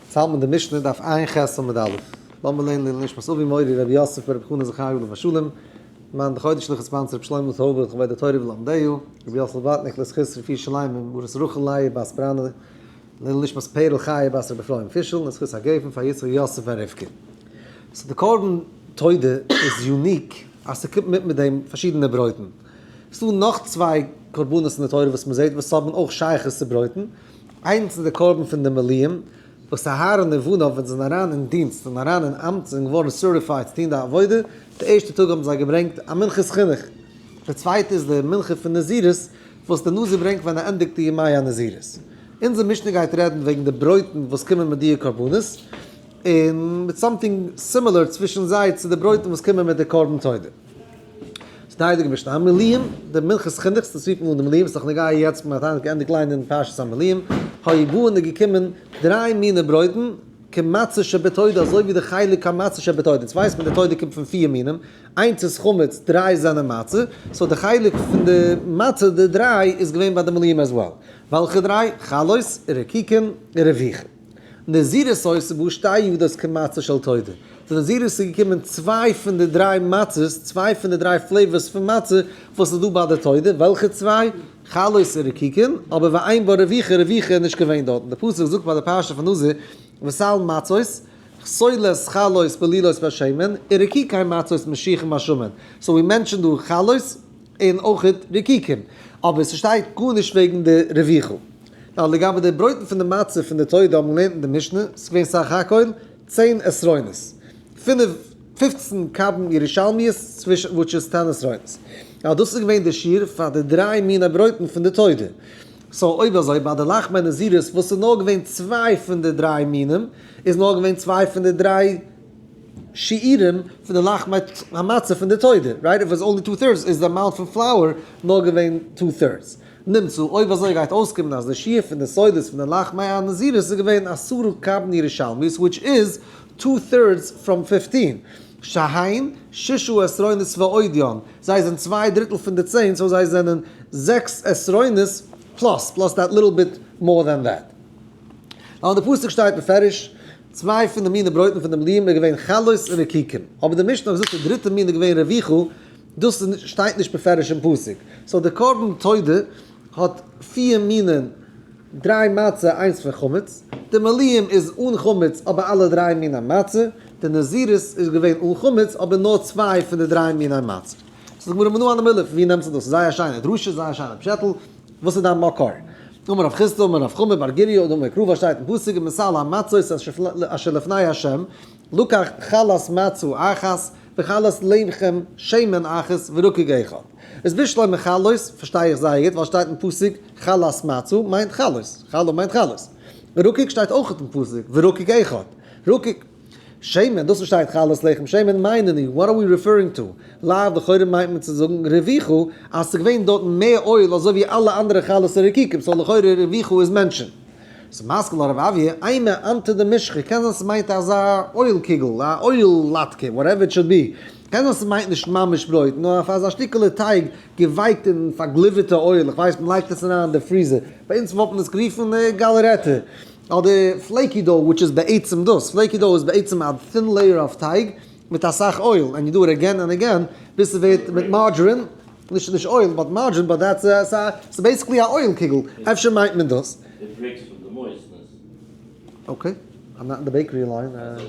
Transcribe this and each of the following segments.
צאלט מען די משנה דף עיין ח עמוד א'. לאמיר לערנען לעילוי נשמת אבי מורי רבי יוסף ברבי חנא זכרי' עליו השלום, מאן דחודש לכ' sponsor רבי שלמה טויבער לכבוד התורה ולומדיה, רבי יוסל וואטניק לזכות רפואה שלימה מרת רחל לאה בת בראנע לעילוי נשמת פערל חיה בת רבי אפרים פישל לזכות הגפן פאר יצחק יוסף בן רבקה. so די קרבן תודה איז unique אז ס'קומט מיט מיט דעם פארשידענע ברויטן. ס'דא נאך צוויי קרבנות אין די תורה וואס מ'זעט וואס האבן אויך שייכות צו ברויטן. איינס איז די קרבן פון די מילואים, וואס אהרן און בניו ווען זיי זענען אריין אין דינסט און אריין אין אמט זענען געווארן certified צו טון די עבודה, די ערשטע טאג האבן זיי געברענגט א מנחת חינוך. די צווייטע איז די מנחה פון נזירות וואס די נזיר ברענגט ווען ער ענדיגט די ימי הנזירות. אונזער משנה גייט רעדן וועגן די ברויטן וואס קומען מיט דיע קרבנות, און מיט something similar צווישן זיי צו די ברויטן וואס קומען מיט די קרבן תודה. די הייליגע משנה, המילואים, די מנחת חינוך, דאס רופט מען אן די מילואים, ס'איז דאך נוגע יעצט מען האט היינט געענדיגט ליינען פרשת המילואים, היו באין איז געקומען דריי מיני ברויטן, כמצה שבתודה אזוי ווי די חלק המצה שבתודה, יעצט ווייסט מען די תודה קומט פון פיר מינים, איינס איז חמץ, דריי זענען מצה, so די חלק פון די מצה די דריי איז געווען ביי די מילואים as well, וועלכע דריי? חלות, רקיקין, און רביכה. נזירות היתה בה שתי ידות כמצה של תודה. די נזירות איז געקומען צוויי פון די דריי מצות, צוויי פון די דריי flavors פון מצה וואס איז דא ביי די תודה, וועלכע צוויי? חלות און רקיקין, אבער ואין בה רביכה, רביכה איז נישט געווען דארטן, די פסוק זאגט ביי די פרשה פון נזיר, וסל מצות, סולת חלות בלולות בשמן, ורקיקי מצות משוחים בשמן, so ווי mention דא חלות און אויכעט רקיקים, אבער ס'שטייט גארנישט וועגן די רביכה. נאר לגבי די ברויטן פון די מצה פון די תודה האבן געלערנט אין די משנה, ס'איז געווען סך הכל צען עשרונות, פינף פופצן קבין ירושלמיות צווישן which איז ten עשרונות. נאר דאס איז געווען די שיעור פאר די דריי מיני ברויטן פון די תודה. so אויב אזוי ביי די לחמי נזירות וואס איז נאר געווען צוויי פון די דריי מינים, איז נאר געווען צוויי פון די דריי שיעורים פון די לחמי המצה פון די תודה, right? If it's only two thirds איז די amount פון flour נאר געווען two thirds. נמצא, אויב אזוי גייט אויסקומען אז די שיעור פון די סולת פון די לחמי הנזירות איז געווען עשרה קבין ירושלמיות which is two thirds from fifteen, שהן ששה עשרונות ועודיין, זיי זענען צוויי דריטל פון די צען so זיי זענען זעקס עשרונות plus plus that little bit more than that. ווייל אין די פסוק שטייט בפירוש צוויי פון די מיני ברויטן פון די מילואים איז געווען חלות און רקיקים, אבער די משנה האט געזאגט די דריטע מין איז געווען רביכה, דאס שטייט נישט בפירוש אין פסוק. so די קרבן תודה האט פיר מינים, דריי מצה איינס פון חמץ, די מילואים איז אן חמץ אבער אלע דריי מיני מצה, די נזירות איז געווען אן חמץ אבער נאר צוויי פון די דריי מיני מצה. זאגט די גמרא מנא הני מילי, פון ווי נעמט זיך דאס? זייער א שיינע דרשה, זייער א שיינע פשעטל, וואס איז דיין מקור? אמר רב חסדא אמר רב חמא בר גוריא דאמר קרא וואס שטייט אין פסוק ומסל המצות אשר לפני ה' לקח חלת מצה אחת וחלת לחם שמן אחת ורקיק אחד. איז בשלמא חלות פארשטיי איך זייער גוט ווייל שטייט אין פסוק חלת מצה מיינט חלות, חלה מיינט חלות. רקיק שטייט אויך אין פסוק ורקיק אחד. רקיק שמן, דאס וואס שטייט חלת לחם שמן מאי נינהו, what are we referring to? לאו לכאורה מיינט מען צו זאגן רביכה אז ס'איז געווען דארטן מער oil אזוי ווי אלע אנדערע חלות און רקיקים so לכאורה רביכה איז mentioned. ס'איז מתקיף לה רב אויא, אימא אנטי דמשחא, קען זיין ס'מיינט אזא oil קוגל, א oil לאטקע, whatever it should be, קען זיין ס'מיינט נישט ממש ברויט, נאר אויף אזא שטיקעלע טייג געווייקט אין פארגליווערטע oil, איך ווייס מ'לייגט עס אריין אין די freezer, ביי אונז וואלט מען עס גערופן גאלערעטע, אדער flaky dough which איז בעצם דאס, flaky dough איז בעצם א thin layer of טייג מיט אסאך oil, and you do it again and again ביז ס'ווערט מיט margarine. נישט נישט oil but margarine but that's ס'איז basically א oil קוגל, אפשר מיינט מען דאס. It breaks from the moistness. Okay, I'm not אין די bakery line.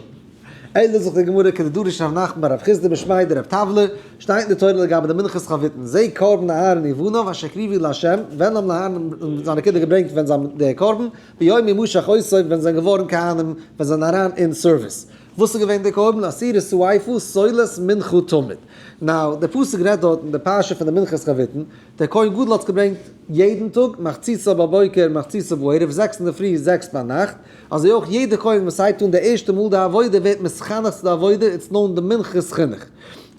אלא זאגט די גמרא כדדרש רב נחמן בר רב חסדא משמיה דרב טבלא, שטייט אין די תורה לגבי די מנחת חביתין, זה קרבן אהרן ובניו אשר הקריבו לה', ווען האבן אהרן און זיינע קינדער געברענגט ווען זיי האבן די קרבן, ביום המשח אותו ווען זיי זענען געווארן כהנים, ווען זיי זענען אריין אין service. וואס איז געווען די קרבן? עשירית האיפה סולת מנחה תמיד. Now, דער פסוק רעדט דארט אין די פרשה פון די מנחת חביתין, דער כהן גדול האט עס געברענגט יעדן טאג, מחציתה בבוקר מחציתה בערב, זעקס אינדערפרי זעקס ביינאכט, אזוי אויך יעדער כהן וואס הייבט אן די ערשטע מאל די עבודה ווערט מתחנך צו די עבודה, it's known די מנחת חינוך.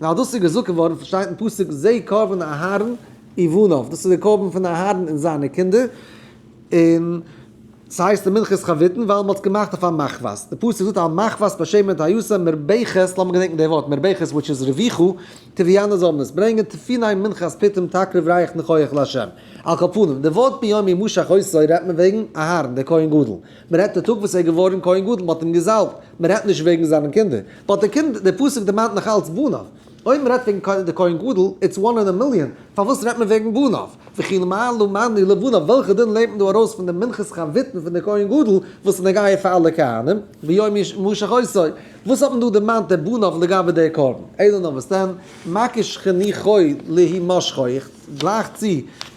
Now דאס איז געזאגט געווארן, שטייט אין פסוק זה קרבן אהרן ובניו, דאס איז דער קרבן פון אהרן און זיינע קינדער, און. ס'הייסט די מנחת חביתין ווייל מ'האט עס געמאכט אויף א מחבת. די פסוק זאגט על מחבת בשמן תעשה מרבכת, לאמיר געדענקן די ווארט מרבכת which איז רוויחו, תביאנה זאל מען עס ברענגען, תפוני מנחת פתים תקריב ריח ניחוח לה'. על כל פנים, די ווארט ביום המשח אותו רעדט מען וועגן אהרן דער כהן גדול. מ'רעדט די טאג וואס ער איז געווארן כהן גדול, מ'האט אים געזאלבט, מ'רעדט נישט וועגן זיינע קינדער. but די קינד, די פסוק דערמאנט נאך אלץ בניו. אויב מ'רעדט וועגן די כהן גדול, it's one in a million, פארוואס רעדט מען וועגן בניו? וכי למה למדנו לבניו, וועלכע דין לערנט מען דא ארויס פון די מנחת חביתין פון די כהן גדול וואס איז נוגע פאר אלע כהנים, ביום המשח אותו, וואס האט מען דא דערמאנט די בניו לגבי די קרבן? אלא נאר וואס דען, מקיש חינוכו להמשחו, איך גלייך צו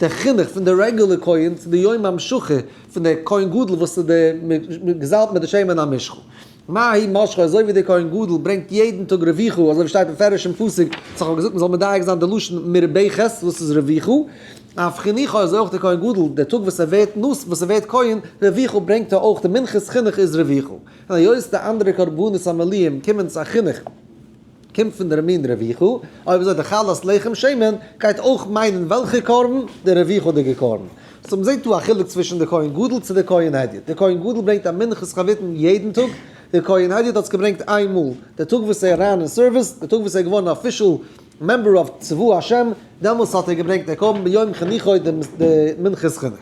די חינוך פון די רעגולער כהן צו די יום המשחה פון די כהן גדול וואס איז די געזאלבט מיט די שמן המשחה. מה המשחה, אזוי ווי דער כהן גדול ברענגט יעדן טאג רוויחו, אזוי ווי שטייט מפרש אין פסוק, וואס איך האב געזאגט מ'זאל מדייק זיין די לשון מרבכת, וואס איז רוויחו, אף חינוכו, אזוי אויך דער כהן גדול, דער טאג וואס ער ווערט נשיא, וואס ער ווערט כהן, רוויחו ברענגט ער אויך, די מנחת חינוך איז רוויחו. און היות די אנדערע קרבנות המילואים קומען צו א חינוך, קומט פון דער מין רוויחו, אויב אזוי די חלת לחם שמן גייט אויך מיינען וועלכע קרבן? די רוויחו'דיגע קרבן. so מ'זעט דא א חילוק צווישן די כהן גדול צו די כהן הדיוט. די כהן גדול ברענגט א מנחת חביתין יעדן טאג, די כהן הדיוט האט עס געברענגט איין מאל, די טאג וואס ער איז אריין אין service, די טאג וואס ער איז געווארן official member of צבא השם, דעמאלס האט ער געברענגט די קרבן ביום חנוכו די מנחת חינוך.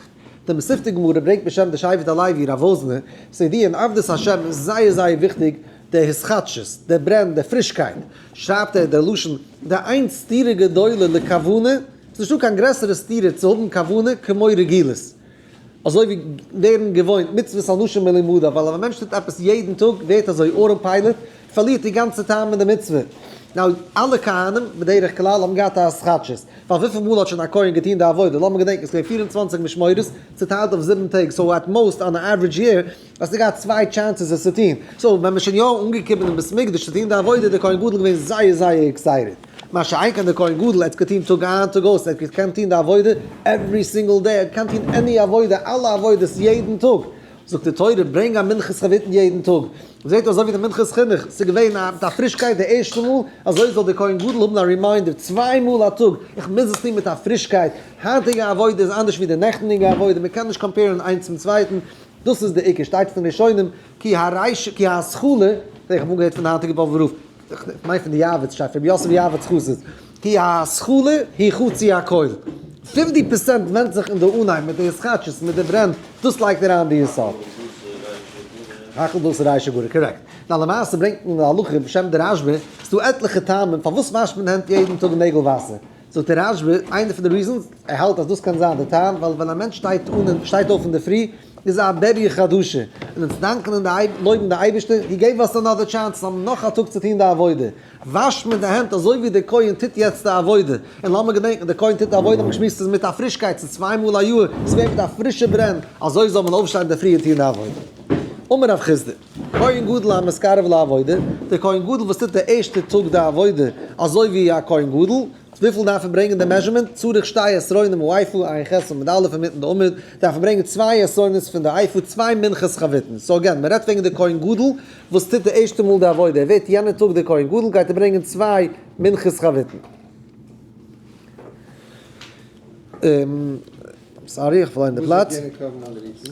די מתיבתא גמרא ברענגט בשם די שבט הלוי רב וואזנער, ס'איז די אין עבדות השם איז זייער זייער וויכטיג די התחדשות, די ברען, די פרישקייט, שרייבט ער די לשון, דאין סתירה גדולה לכוונה, ס'איז נישטא קיין גרעסערע סתירה צו האבן כוונה כמו רגילות, אזוי ווי ווערן געוואוינט, מצוות אנשים מלומדה, ווייל אז א מענטש טוט עפעס יעדן טאג ווערט אזוי auto-pilot, פארלירט די גאנצע טעם אין די מצוה. now, אלע כהנים, בדרך כלל, האבן געהאט א התחדשות. ווייל וויפיל מאל האט שוין א כהן געטון די עבודה? לאמיר געדענקען, ס'איז געווען 24 משמרות, צוטיילט אויף 7 טעג, so at most on average year, האסטו געהאט צוויי chances עס צו טון. so ווען מ'איז שוין יא אנגעקומען אין בית מקדש צו טון די עבודה, איז דער כהן גדול געווען זייער זייער excited. מה שאין כן דער כהן גדול, ער האט עס געטון טאג איין טאג אויס, ער האט געקענט טון די עבודה every single day, ער האט געקענט טון any עבודה, אלע עבודות יעדן טאג. זאגט די תורה, ברענג א מנחת חביתין יעדן טאג. זעט אויס אזוי ווי די מנחת חינוך, ס'איז געווען א מיט א פרישקייט די ערשטע מאל, אזוי זאל דער כהן גדול האבן א reminder צוויי מאל א טאג, איך מוז עס טון מיט א פרישקייט, היינטיגע עבודה איז אנדערש ווי די נעכטנדיגע עבודה, מען קען נישט compare ן איינס צום צווייטן, דאס איז די עיקר, שטייט פון ראשונים, כי הריש כי ההתחלה, איך האב אנגעהערט פון די היינטיגע באבובער רב, איך מיין פון די יעבץ שטייט, רבי יוסף יעבץ חסיד, כי ההתחלה היא חצי הכל, 50% ווענדט זיך אין די אנהייב מיט די התחדשות מיט די ברען, דאס לייגט אריין די יסוד. הכל דאס ריישא גאר correct. נאר למעשה ברענגט מען די הלכה בשם די רשב"א, ס'דא עטליכע טעמים פארוואס וואשט מען הענט יעדן טאג נעגל וואסער. זאגט דער רשב"א, איינער פון די reasons, ער האלט אז דאס קען זיין די טעם, ווייל ווען א מענטש שטייט אן און שטייט אויף אינדערפרי, איז א בריה חדשה, און אונז דאנקען און לויבן די אייבערשטער, he gave us another chance, האבן נאך א טאג צו טון די עבודה. וואשט מען די הענט אזוי ווי דער כהן טוט יעצט די עבודה. און לאמיר געדענקען, דער כהן טוט די עבודה, האט מען געשמועסט, איז מיט א פרישקייט, ס'איז צוויי מאל א יאר, ס'ווערט מיט א פרישע ברען, אזוי זאל מען אויפשטיין אינדערפרי און טון די עבודה. אמר רב חסדא, כהן גדול המתקרב לעבודה, דער כהן גדול וואס טוט די ערשטע טאג די עבודה אזוי ווי א כהן גדול, וויפיל דארף ער ברענגען די measurement? צריך שתי עשרונים האיפה, ע"ח עמוד א' אינמיטן די עמוד, דארף ער ברענגען צוויי עשרונות פון די איפה, צוויי מנחת חביתין. so again, מען רעדט וועגן די כהן גדול וואס טוט די ערשטע מאל די עבודה, ער ווערט יענע טאג די כהן גדול, גייט ער ברענגען צוויי מנחת חביתין. sorry, איך פארלוירן די פלאץ.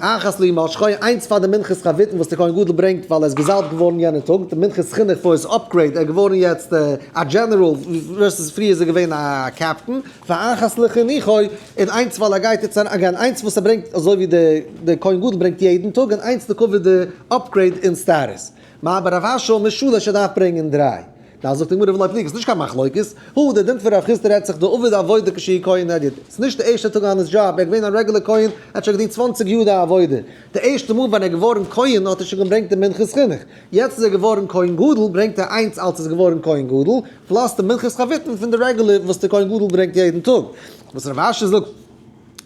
אחת להמשחו, איינס פאר די מנחת חביתין וואס די כהן גדול ברענגט ווייל ער איז געזאלבט געווארן יענע טאג, די מנחת חינוך for his upgrade, ער איז געווארן יעצט א general, versus פריער איז ער געווען א captain, ואחת לחינוכו, און איינס ווייל ער גייט יעצט again, איינס וואס ער ברענגט אזוי ווי די כהן גדול ברענגט יעדן טאג, און איינס לכבוד די upgrade אין status. מר בר רב אשי אמר שלש, ער דארף ברענגען דריי. דאן זאגט די גמרא ולא פליגי, ס'איז נישט קיין מחלוקת, הא דער דין פון רב חסדא רעדט זיך דעבד עבודה כשהוא כהן הדיוט, ס'איז נישט די ערשטע טאג on his job, ער איז געווען א רעגולער כהן, ער האט שוין געדינט 20 יאר די עבודה, די ערשטע מאל ווען ער איז געווארן כהן האט ער שוין געברענגט די מנחת חינוך, יעצט איז ער געווארן כהן גדול ברענגט ער איינס אלץ איז געווארן כהן גדול, plus די מנחת חביתין פון די רעגולער וואס די כהן גדול ברענגט יעדן טאג. וואס רב אשי זאגט.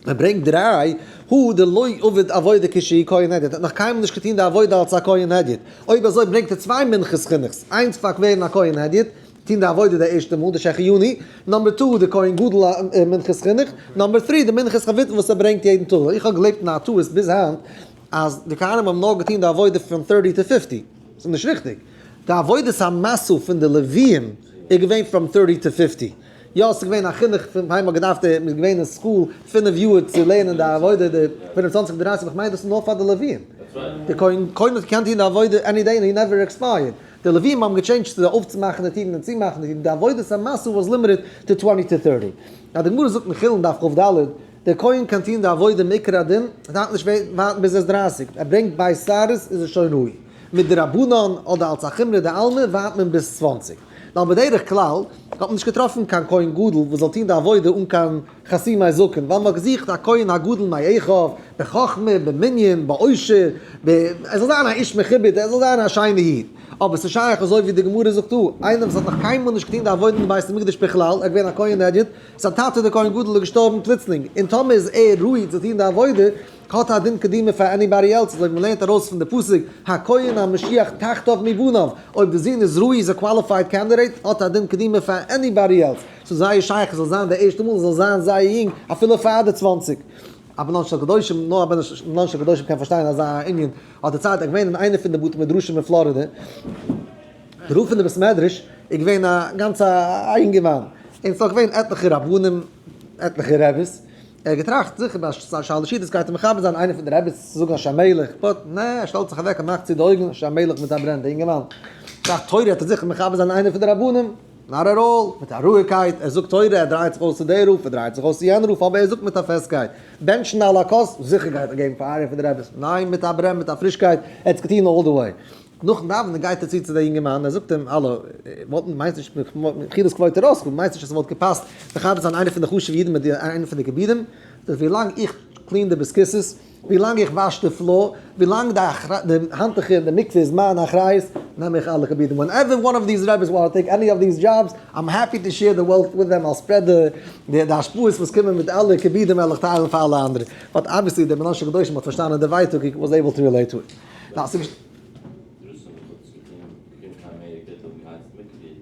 מען ברענגט דריי, הא דלא עבד עבודה כשהוא כהן הדיוט, ער האט נאך קיינמאל נישט געטון די עבודה אלס א כהן הדיוט, אויב אזוי ברענגט ער צוויי מנחת חינוך'ס, איינס פאר ווערן א כהן הדיוט, טון די עבודה די ערשטע מאל, די שהחיינו, number two די כהן גדול מנחת חינוך, number three די מנחת חביתין וואס ער ברענגט יעדן טאג. איך האב געלעבט אין א טעות ביז היינט אז די כהנים האבן נאר געטון די עבודה פון 30 to 50, ס'איז נישט ריכטיג, די עבודת המשא פון די לוויים איז געווען from 30 to 50. יא, ס'איז געווען א חינוך פון ווען מ'האט געדארפט, מ'איז געווען אין school 5 יאר צו לערנען די עבודה, די 25 30, איך מיין דאס איז נאר פאר די לוויים. די כהן כהן האט געקענט טון די עבודה any day and he never expired. די לוויים האבן גע change ט צו אויפצומאכן די טירן און צומאכן די טירן. די עבודת המשא was limited to 20 to 30. Now די גמרא זאגט אין חולין דף כ"ד, דער כהן קען טון די עבודה מעיקר הדין, ער דארף נישט ווארטן ביז ער איז 30, ער ברענגט ב' שערות איז ער שוין ראוי. מדרבנן אדער אלס א חומרא דעלמא ווארט מען ביז 20. נאר בדרך כלל האט מען נישט געטראפן קיין כהן גדול וואס זאל טון די עבודה אן קיין חתימי זקן, ווייל מען האט געזוכט א כהן הגדול מאחיו, בחכמה, במנין, בעושר, ער זאל זיין א איש מכובד, ער זאל זיין א שיינע איד. אבער ס'איז שייך אזוי ווי די גמרא זאגט דא, איינער וואס האט נאך קיינמאל נישט געטון די עבודה אין בית המקדש בכלל, ער איז געווען א כהן הדיוט, זיין טאטע דער כהן גדול איז געשטארבן פלוצלינג, און טאמער איז ער ראוי צו טון די עבודה, האט א דין קדימה פאר anybody else, אזוי ווי מ'לערנט ארויס פון די פסוק, הכהן המשיח תחתיו מבניו, אויב די זון איז ראוי, איז א qualified candidate, האט א דין קדימה פאר anybody else. ס'איז זייער שייך עס זאל זיין די ערשטע מאל, עס זאל זיין זייער יונג, אפילו פאר די 20. א בנן של קדושים, נאר א בנן של קדושים קען פארשטיין אזא ענין. האט די צייט געווען אין איינע פון די בתי מדרשים אין פלארידע, דער רב פון די בית מדרש איז געווען א גאנץ א יונגערמאן, און ס'איז געווען עטליכע רבנים, עטליכע רביס, ער האט געטראכט זיכער ביי שלש סעודות גייט ער מכבד זיין איינער פון די רביס צו זאגן השם מלך, but נע, ער שטעלט זיך אוועק און מאכט צו די אויגן, השם מלך מיט א ברען, דער יונגערמאן טראכט תורה האט ער זיכער מכבד זיין איינער פון די רבנים, not at all, מיט א רואיגקייט, ער זאגט תורה, ער דרייט זיך אויס צו דער רב, ער דרייט זיך אויס צו יענער רב, אבער ער זאגט מיט א פעסטקייט, בענטשן על הכוס, זיכער גייט ער געבן פאר איינער פון די רביס, ניין מיט א ברען, מיט א פרישקייט, ער האט עס געטון all the way. נאכן דאווענען גייט ער צו צו דער יונגערמאן, ער זאגט אים, האלא, וואלט מיינסט נישט, מחילת כבוד תורתך, מיינסט נישט אז ס'וואלט געפאסט מכבד זיין איינער פון די חשוב'ע אידן מיט איינער פון די כיבודים? זאגט ווי לאנג איך clean די בית הכסא'ס, ווי לאנג איך וואש די floor, ווי לאנג די האנטוכער אין די מקווה איז מיין אחריות, נעם איך אלע כיבודים. Whenever one of these rabbis want to take any of these jobs, I'm happy to share the wealth with them, I'll spread the השפעות וואס קומען מיט אלע כיבודים וועל איך טיילן פאר אלע אנדערע. But obviously דער בנן של קדושים האט פארשטאנען די ווייטאג, he was able to relate to it. Now, ס'איז נישט. רוסן האט געקומען קיין אמעריקע האט האבן געהייסט מיטגליד.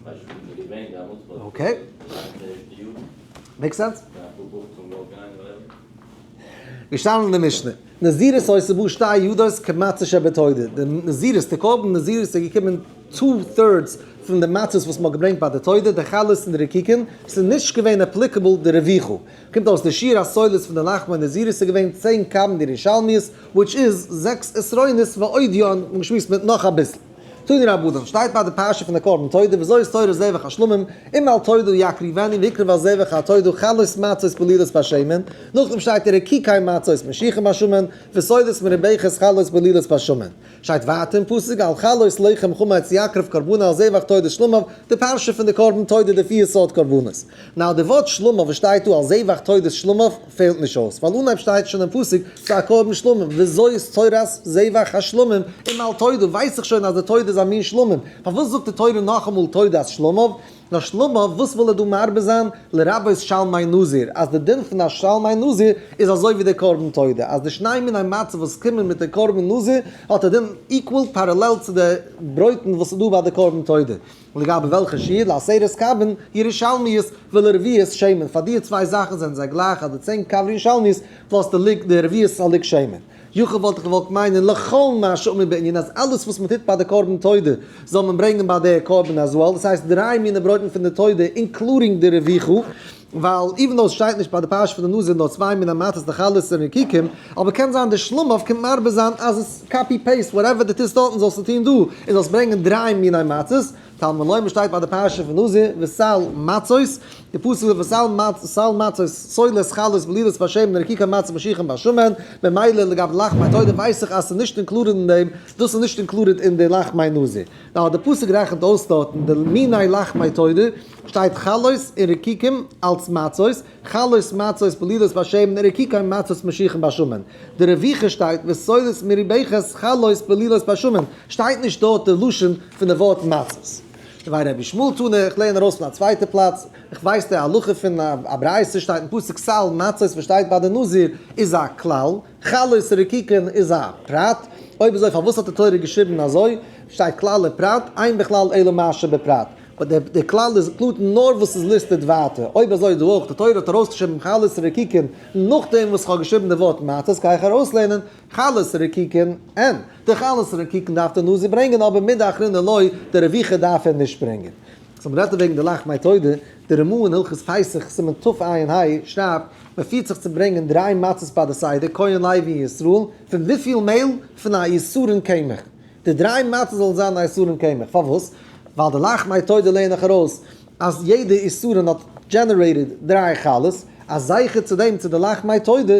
כ'ווייס נישט ווי מ'איז געווען דעמאלטס but Okay. די ערשטע יארן. Make sense? יא, אפאר בחורים האבן געוואלט גיין whatever. געשטאנען אין די משנה, נזירות היתה באה שתי ידות כמצה שבתודה, די נזירות, די קרבן נזירות איז געקומען two thirds פון די מצות וואס מ'האט געברענגט ביי די תודה, די חלות און די רקיקין, ס'איז נישט געווען applicable די רביכה. קומט אויס די שיעור הסולת פון די לחמי נזירות איז געווען 10 קבין ירושלמיות, which is זעקס עשרונות ועוד יון, און געשמועסט מיט נאך אביסל. תנו רבנן, שטייט ביי די פרשה פון די קרבן תודה, וזאת תורת זבח השלמים, אם על תודה יקריבנו ויקרב על זבח התודה חלות מצות בלולות בשמן, נאכדעם שטייט רקיקי מצות משיחין בשמן, וסולת מרובחת חלות בלולות בשמן. שטייט ווייטער אין פסוק על חלות לחם חמץ יקריב קרבנו על זבח תודת שלמיו, די פרשה פון די קרבן תודה די פיר סארט קרבנות. Now די ווארט שלמיו וואס שטייט דא על זבח תודת שלמיו פעלט נישט אויס, ווייל אנהייב שטייט שוין אין פסוק ס'איז א קרבן שלמים, וזאת תורת זבח השלמים, אם על תודה ווייס איך שוין אז די תודה איז א מין שלמים, פארוואס זאגט די תורה נאכאמאל תודת שלמיו? נאר שלמיו, וואס וויל ער דא מרבה זיין? לרבות שלמי נזיר, אז די דין פון א שלמי נזיר איז אזוי ווי די קרבן תודה, אז די שני מיני מצה וואס קומען מיט די קרבן נזיר האט א דין equal parallel צו די ברויטן וואס איז דא ביי די קרבן תודה. לגבי וועלכע שיעור? לעשרת קבין ירושלמיות ולרביעית שמן, פאר די צוויי זאכן זענען זיי גלייך אז די 10 קב ירושלמיות plus די לוג די רביעית א לוג שמן. יכול וואלט איך געוואלט מיינען לכל מה שאמור בענין אז אלעס וואס מען טוט ביי די קרבן תודה זאל מען ברענגען ביי די קרבן as well, דאס הייסט דריי מיני ברויטן פון די תודה including די רביכה, ווייל even though עס שטייט נישט ביי די פרשה פון די נזיר נאר צוויי מיני מצות די חלות און רקיקים, אבער קען זיין די שלמיו קומט מרבה זיין אז עס copy paste whatever דו טוסט דארטן זאלסטו טון דא, און זאלסט ברענגען דריי מיני מצות. תלמוד לומר שטייט ביי די פרשה פון נזיר וסל מצות, די פסוק איז וסל סל מצות סולת חלות בלולות בשמן רקיקי מצות משיחין בשמן, ממילא לגבי לחמי תודה ווייס איך אז ס'איז נישט included אין דעם, דאס איז נישט included אין די לחמי נזיר. Now די פסוק רעכנט אויס דארטן די מיני לחמי תודה, שטייט חלות און רקיקים אלס מצות, חלות מצות בלולות בשמן רקיקי מצות משיחין בשמן. די רביכה שטייט וסולת מרובחת חלות בלולות בשמן, שטייט נישט דארט די לשון פון די ווארט מצות. דבי רבי ישמעאל תנא, איך לערן ארויס פון א צווייטע פלאץ, איך ווייס די הלכה פון א ברייתא שטייט אין פסוק סל מצות וואס שטייט ביי די נזיר איז א כלל, חלות רקיקין איז א פרט, אויב אזוי פארוואס האט די תורה געשריבן אזוי, שטייט כלל ופרט, אין בכלל אלא מה שבפרט. But די כלל איז include נאר וואס איז listed ווייטער. אויב אזוי דא אויך, די תורה האט ארויסגעשריבן חלות רקיקין נאכדעם וואס איך האב געשריבן די ווארט מצות, גיי איך ארויסלערנען חלות רקיקין אין. די חלות רקיקין דארף די נזיר ברענגען, אבער מידי אחרינא לא, די רביכה דארף ער נישט ברענגען. So מ'רעדט דא וועגן די לחמי תודה, די רמא אין הלכות פסח, סימן תע"ה, שרייבט, מען פירט זיך צו ברענגען דריי מצות ביי די סדר, כהן לוי און ישראל, פון וויפיל מעהל? פון א עשרון קמח. די דריי מצות זאלן זיין א עשרון קמח. פארוואס? ווייל די לחמי תודה לערן איך ארויס אז יעדע עשרון האט generated דריי חלות, א זכר צו דעם צו די לחמי תודה,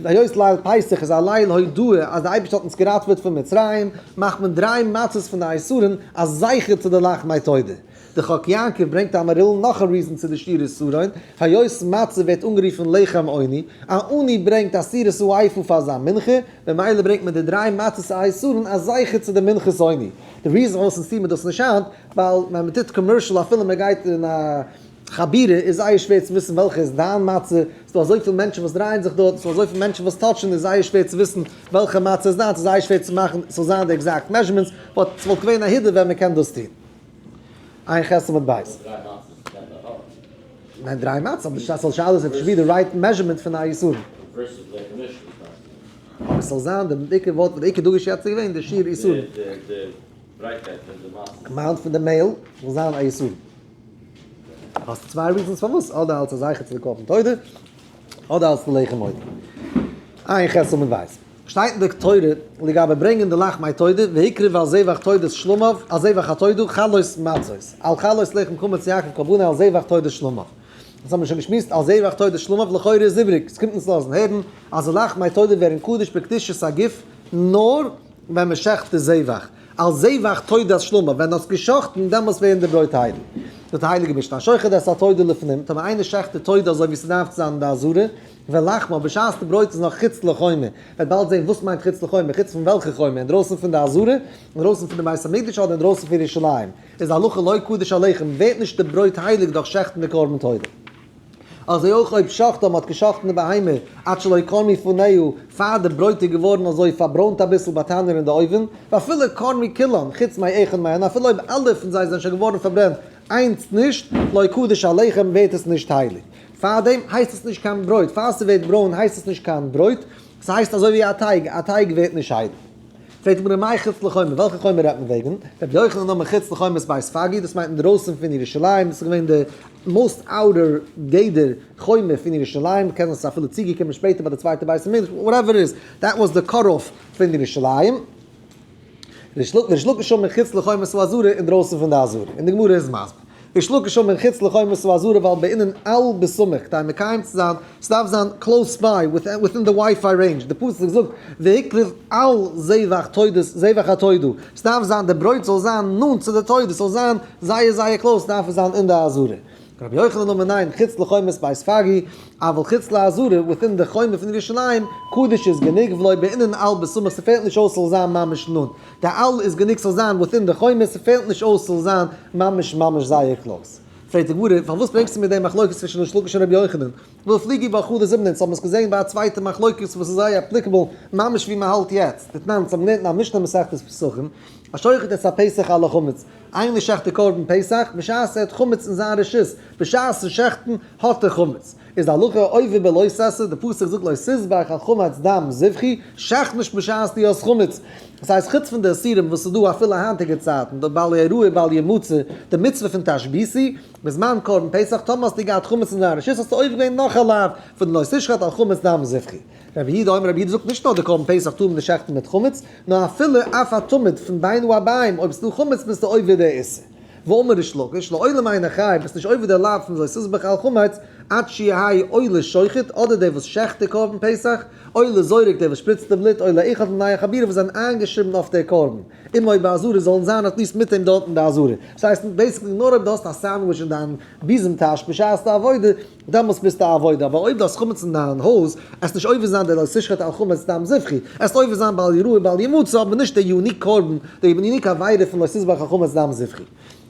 היות ליל פסח איז א ליל הודאה אז די אייבערשטער האט אונז געראטעוועט פון מצרים, מאכט מען דריי מצות פון די עשרון א זכר צו די לחמי תודה. די חק יעקב ברענגט א מהריל נאך א reason צו די שיעור עשרון, היות מצה ווערט אנגערופן לחם עוני, א עני ברענגט עשירית האיפה פאר זיין מנחה, במילא ברענגט מען די דריי מצות עשרון א זכר צו די מנחת עוני. די reason פארוואס אונז טוען מיר דאס נישט היינט, ווייל ווען מען טוט commercial אפילו מען גייט אין א חבורה איז זייער שווער צו וויסן וועלכע איז דיין מצה, ס'דא אזויפיל מענטשן וואס דרייען זיך דארט, ס'דא אזויפיל מענטשן וואס touch ן, איז זייער שווער צו וויסן וועלכע מצה איז דיין, ס'איז זייער שווער צו מאכן ס'זאל זיין די exact measurements, but ס'וואלט געווען א הידור ווען מ'קען דאס טון. עין ח' עמוד ב'. ניין דריי מצות, אבער די שאלה איז if should be the right measurement פון א עשרון. אבער ס'זאל זיין די עיקר ווארט, די עיקר דגוש יעצט איז געווען די שיעור עשרון. amount פון די מעהל זאל זיין א עשרון. האסט צוויי reasons פארוואס, אדער אלס א זכר צו די קרבן תודה, אדער אלס די לחם עוני. עין ח' עמוד ב'. שטייט אין די תורה לגבי ברענגען די לחמי תודה, והקריב על זבח תודת שלמיו, על זבח התודה, חלות מצות, על חלות לחם חמץ יקריב קרבנו על זבח תודת שלמיו. דאס האבן מיר שוין געשמועסט, על זבח תודת שלמיו לכאורה איז איבריג, עס קומט אונז לאזן הערן אז די לחמי תודה ווערן קדוש בקדושת הגוף נאר ווען מען שעכט די זבח, על זבח תודת שלמיו, ווען האסט געשאכטן דעמאלס ווערן די ברויט הייליג. זאגט די הייליגע משנה, השוחט את התודה לפנים, טאמער איינער שעכט די תודה אזוי ווי ס'דארף צו זיין אין די עזרה, ולחמה, בשעת די ברויט איז נאך חוץ לחומה, וועט באלד זען וואס מיינט חוץ לחומה, חוץ פון וועלכע חומה, אינדרויסן פון די עזרה, אינדרויסן פון די בית המקדש אדער אינדרויסן פון ירושלים, איז הלכה לא קדש הלחם, ווערט נישט די ברויט הייליג דורך שעכטן די קרבן תודה. אזוי אויך אויב שחטה, מ'האט געשאכטן די בהמה עד שלא קרמו פניה, פאר די ברויט איז געווארן אזוי פארברוינט אביסל בתנור אין די אויוון, ואפילו קרמו כולן, חוץ מאחד מהן, אפילו אויב אלע פון זיי זענען שוין געווארן פארברענט, איינס נישט, לא קדש הלחם, ווערט עס נישט הייליג. פארדעם הייסט עס נישט קיין ברויט, פאר ס'ווערט ברוין הייסט עס נישט קיין ברויט, ס'הייסט אזוי ווי א טייג, א טייג ווערט נישט הייליג. פרעגט די גמרא מאי חוץ לחומה, וועלכע חומה רעדט מען וועגן? רבי יוחנן אמר חוץ לחומת בית פגי, דאס מיינט אינדרויסן פון ירושלים, דאס איז געווען די most outer גדר חומה פון ירושלים, קען זיין ס'איז אפילו צוגעקומען שפעטער ביי די צווייטע בית המקדש, whatever it is, that was the cut off פון ירושלים. ריש לקיש אמר חוץ לחומת העזרה, אינדרויסן פון די עזרה, און די גמרא איז מסביר. ריש לקיש אמר חוץ לחומת העזרה ווייל בעינן על בסמוך, כדי מקיים צו זיין, ס'דארף זיין close by, within the WiFi range, די פסוק זאגט והקריב על זבח תודת זבח התודה, ס'דארף זיין די ברויט זאל זיין נאנט צו די תודה, ס'זאל זיין זייער זייער close דארף עס זיין אין די עזרה. רבי יוחנן אמר ניין, חוץ לחומת בית פגי, אבל חוץ לעזרה, within די חומה פון ירושלים, קדוש איז גענוג ולא בעינן על בסמוך ס'פעלט נישט אויס ס'זאל זיין ממש נאנט, די על איז גענוג ס'זאל זיין within די חומה, ס'פעלט נישט אויס ס'זאל זיין ממש ממש זייער close. פרעגט די גמרא, פארוואס ברענגסטו מיר די מחלוקת צווישן ריש לקיש און רבי יוחנן? והא פליגי בה חדא זימנא, אונז האבן עס געזען ביי א צווייטע מחלוקת וואס איז זייער applicable ממש ווי מ'האלט יעצט, דתנן, אונז האבן געלערנט אין א משנה מסכת פסחים, השוחט את הפסח על החמץ, איינער שעכט די קרבן פסח, בשעת ער האט חמץ אין זיין רשות, בשעת'ן שעכטן האט ער חמץ. איז די הלכה עובר בלא תעשה, די פסוק זאגט לא תזבח על חמץ דם זבחי, שעכט נישט בשעת דו האסט חמץ. דאס הייסט חוץ פון די איסורים וואס איז דא אפילו היינטיגע צייטן, די בל יראה בל ימצא, די מצוה פון תשביתו, בזמן קרבן פסח, טאמער האסטו געהאט חמץ אין דיין רשות האסטו עובר געווען נאך א לאו פון לא תשחט על חמץ דם זבחי. רבי יהודה אומר, רבי יהודה זאגט נישט נאר די קרבן פסח טאר מען נישט שעכטן מיט חמץ, נאר אפילו אף התמיד פון בין הערבים, אויב ס'דא חמץ ביסטו עובר די איסור. ואמר ריש לקיש, לעולם אינו חייב, ביסט נישט עובר די לאו פון לא תזבח על חמץ, עד שיהא או לשוחט, אדער דער וואס שעכט די קרבן פסח, או לזורק דער וואס שפריצט די בלוט, או לאחד מבני החבורה וואס זענען איינגעשריבן אויף דער קרבן, עמו בעזרה זאלן זיין at least מיט אים דארט אין די עזרה. דאס הייסט basically נאר אויב דו האסט א sandwich אין דיין ביזעם טאש בשעת די עבודה, דעמאלטס ביסטו א עבודה, אבער אויב דו האסט חמץ אין דיין הויז, עסט נישט עובר זיין די לא תשחט על חמץ דם זבחי, עסט עובר זיין בל יראה בל ימצא, אבער נישט די unique קרבן, די unique עבירה פון לא תזבח על חמץ דם זבחי.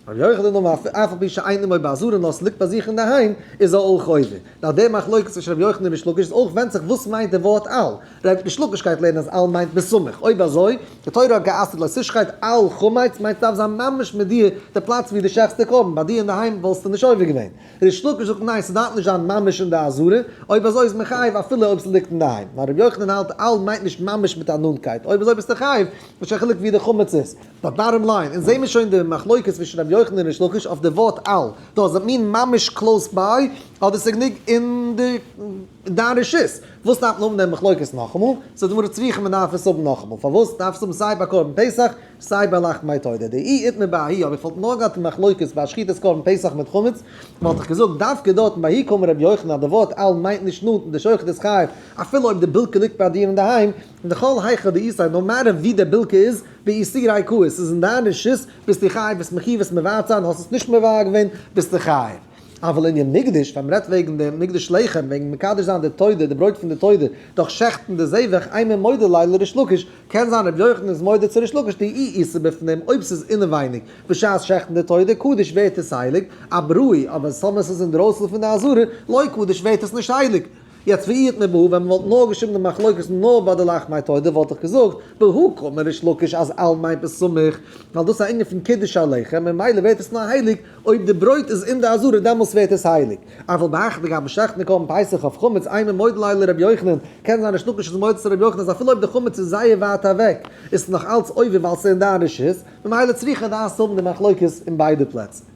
רבי יוחנן אמר אף על פי שאין עמו בעזרה נאר ס'ליגט ביי זיך אינדערהיים איז ער אויך עובר. נאר די מחלוקת צווישן רבי יוחנן און ריש לקיש איז אויך ווענדט זיך וואס מיינט די ווארט על. ריש לקיש גייט לערנען אז על מיינט בסמוך, אויב אזוי די תורה האט גע'אסר'ט לא תשחט על חמץ, מיינט ס'דארף זיין ממש מיט דיר די פלאץ ווי דו שעכטסט די קרבן, ביי דיר אינדערהיים וואלסטו נישט עובר געווען. ריש לקיש זאגט ניין ס'דארף נישט זיין ממש אין די עזרה, אויב אזוי איז מען חייב אפילו אויב ס'ליגט אינדערהיים, נאר רבי יוחנן האלט על מיינט נישט ממש מיט א נאנטקייט, אויב אזוי ביסטו חייב, נישט קיין חילוק ווי די חמץ איז. But bottom line, אונז זעמיר שוין די מחלוקת צווישן רבי יוחנן און ריש לקיש אויף די ווארט על, does it mean ממש close by, אדער ס'גענוג אין די דיין רשות? וואס דארף מען האבן דעם מחלוקת נאכאמאל? זאגט די גמרא צריכא מען דארף עס האבן נאכאמאל, פארוואס דארף עס האבן סיי ביי קרבן פסח סיי ביי לחמי תודה? דאי איתמר בההיא, אויב איך וואלט נאר געהאט די מחלוקת ביי שחיטת קרבן פסח מיט חמץ, וואלט איך געזאגט דווקא דארטן בההיא קאמר רבי יוחנן אז די ווארט על מיינט נישט נאנט און די שוחט איז חייב אפילו אויב די בילקע ליגט ביי דיר אינדערהיים, און דכל היכא דאיתיה no matter ווי די בילקע איז, באיסורי קא, עס איז אין דיין רשות, ביסטו חייב עס מחיוב עס מבער צו זיין, האסט עס נישט מבער געווען, ביסטו חייב. אבל לענין מקדש, ווען מ'רעדט וועגן די מקדש לחם, וועגן מקדש זיין די תודה, די ברויט פון די תודה, דורך שעכטן די זבח, אימא מודה ליה לריש לקיש, קען זיין רבי יוחנן איז מודה צו ריש לקיש דאי איתא בפנים, אויב ס'איז אינעווייניג, בשעת שעכטן די תודה, קדיש ווערט עס הייליג, אבראי, אבער טאמער ס'איז אינדרויסן פון די עזרה, לא קדיש ווערט עס נישט הייליג. יעצט ואי איתמר בהא, ווען מ'וואלט נאר געשריבן די מחלוקת נאר ביי די לחמי תודה וואלט איך געזאגט, בהא קאמר ריש לקיש אז על מיינט בסמוך, ווייל דאס איז א ענין פון קידוש הלחם, ממילא ווערט עס נאר הייליג אויב די ברויט איז אין די עזרה דעמאלס ווערט עס הייליג. אבל בהך לגבי שעכטן קרבן פסח אויף חמץ אימא מודה ליה לרבי יוחנן, קען זיין ריש לקיש איז מודה צו רבי יוחנן אז אפילו אויב די חמץ איז זייער ווייט אוועק איז עס נאך אלץ עובר ווייל ס'איז אין דיין רשות, ממילא צריכא דארפסטו האבן די מחלוקת אין ביידע פלעצער.